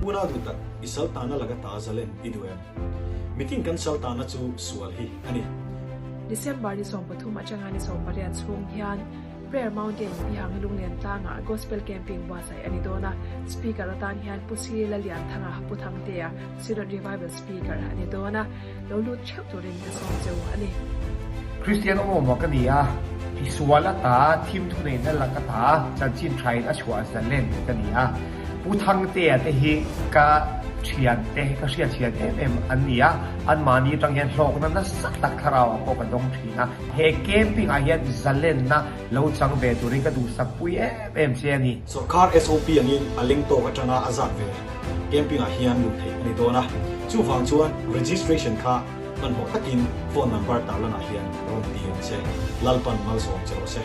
Unau duh tak, i saltana laka ta zalen i duh em? Mitin kan saltana chu sual hi a ni. December ni 13 atanga ni 18 chhung hian Prayer Mountain Bihang Lunglen tlangah Gospel Camping buatsaih a ni dawn a, Speaker atan hian Pu Si Lalianthanga Pu Thangtea, Synod Revival Speaker a ni dawn a, lo lut theuh turin ka sawm cheu a ni. Kristian awm awm ka ni a, tisual ata thim thuneihna lak ata chanchin thain a chhuah zalen ka ni a. Pu Thangtea te hi ka thian te, ka hriatchhian em em an ni a, anmahni atang hian hlawkna nasa tak thlarau ah pawh ka dawng thin a. He camping ah hian zalenna lo chang ve turin ka duhsak pui em em che a ni. Sorkar SOP angin a leng tawk atanga a zat ve camping ah hian luh theih a ni dawn a, chuvang chuan registration kha hmanhmawh takin phone number tarlan ah hian rawn ti ang che. Lalpan malsawm che rawh se.